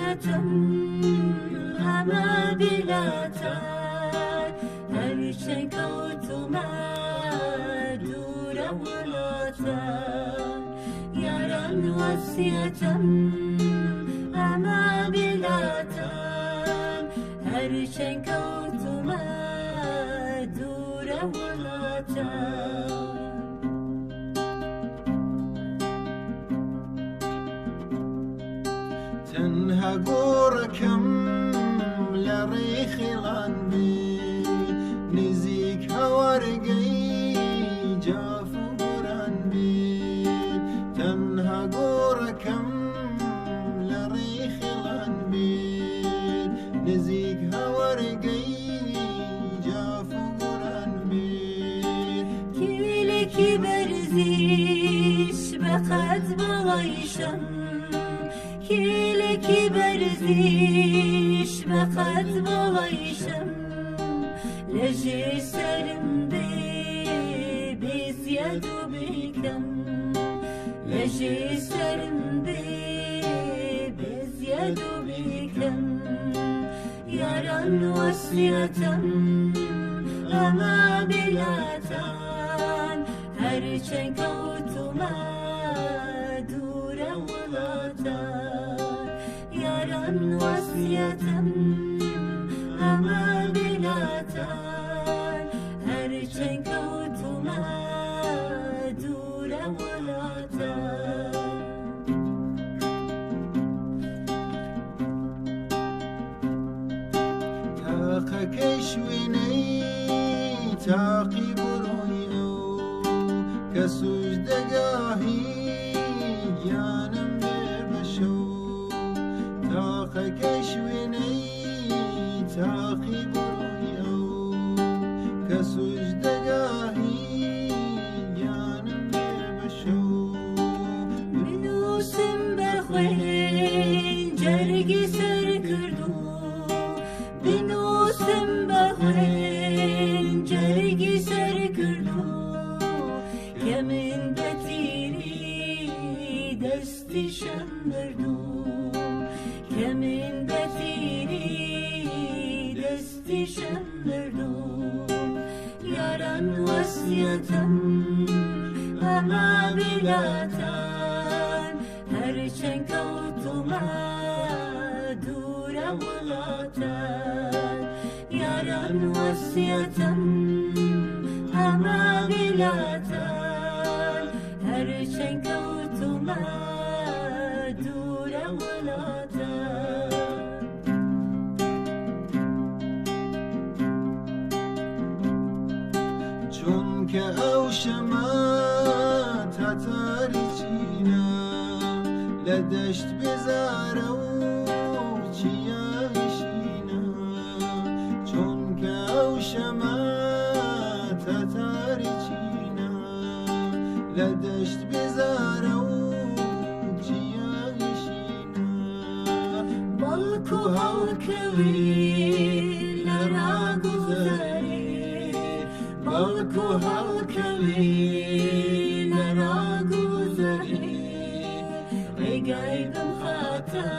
وەسیەتم ئەمە بیلاتان هەرچەند کەوتومە دوورە وڵاتان یاران وەسیەتم ئەمە بیلاتان هەرچەند کەوتومە دوورە وڵاتان. تەنها گۆڕەکەم لە ڕێی خێڵان بێ، نزیک هەوارگەی جاف و گۆران بێ. تەنها گۆڕەکەم لە ڕێی خێڵان بێ، نزیک هەوارگەی جاف و گۆران بێ. کێلێکی بەرزیش بەقەد باڵایشم، کێلێکی بەرزیش بەقەد باڵایشم، لەژێر سەرم بێ بێ زیاد و بێکەم، لەژێر سەرم بێ بێ زیاد و بێکەم. یاران وەسیەتم ئەمە بیلاتان، هەرچەند کەوتومە دوورە وڵاتان. یاران وەسیەتم ئەمە بیلاتان، هەرچەند کەوتومە دوورە وڵاتان. تاقەکەی شوێنەی تاقی بڕۆی ئەو کە سوژدەگاهی گیانم بێ بەشەو. تاقەکەی شوێنەی تاقی بڕۆی ئەو کە سوژدەگاهی گیانم بێ بەشەو. بنووسم بە خوێن جەرگی سەر کردو، بنووسم بە خوێن جەرگی سەر کردو، کە من بە تیری دەستیشم بردو، کە من بە تیری دەستیشم بردو. یاران وەسیەتم ئەمە بیلاتان، هەرچەند کەوتومە دوورە وڵاتان. یاران وەسیەتم ئەمە بیلاتان، هەرچەند کەوتومە دوورە وڵاتان. چونکە ئەو شەمە تاتاری چینە، لە دەشت بێزارە و چیای شینە. چونکە ئەو شەمە تاتاری چینە، لە دەشت بێزارە و چیای شینە. بەڵکو هەڵکەوی لە ڕاگوزەری، بەڵکو هەڵکەوی لە ڕاگوزەری، ڕێگای بمخاتە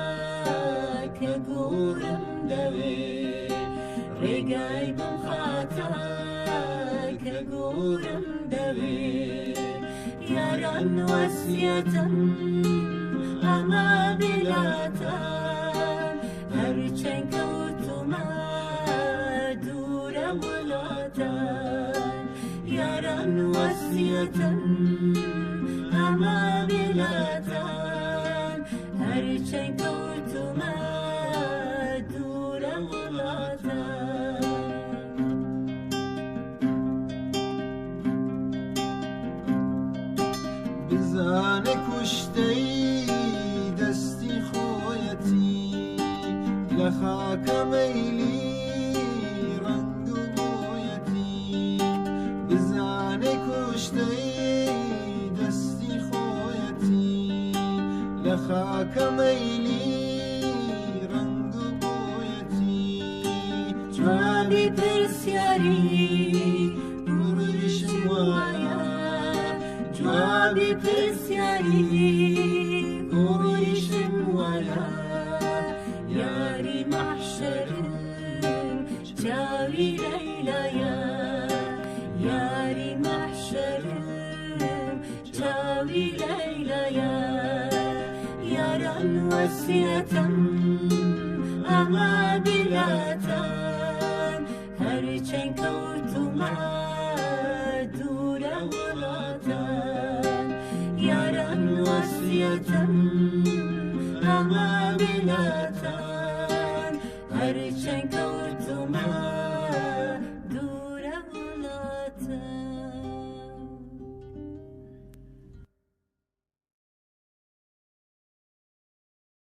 کە گۆڕم دەوێ، ڕێگای بمخاتە کە گۆڕم دەوێ. یاران وەسیەتم ئەمە بیلاتان، هەرچەند کەوتومە دوورە وڵاتان. یاران وەسیەتم ئەمە بیلاتان، هەرچەند کەوتومە دوورە وڵاتان. بزانە کوشتەی دەستی خۆیەتی، لە خاکە مەیلی ڕەنگ و بۆیەتی. بزانە کوشتەی دەستی خۆیەتی، لە خاکە مەیلی ڕەنگ و بۆیەتی. جوابی پرسیاری گوڕیشم وایە، جوابی پرسیاری گوڕیشم وایە. چاوی لەیلایە یاری مەحشەرم چاوی لەیلایە یاران وەسیەتم ئەمە بیلاتان هەرچەند کەوتومە دوورە وڵاتان یاران وەسیەتم ئەمە بیلاتان هەرچەند کەوتومە.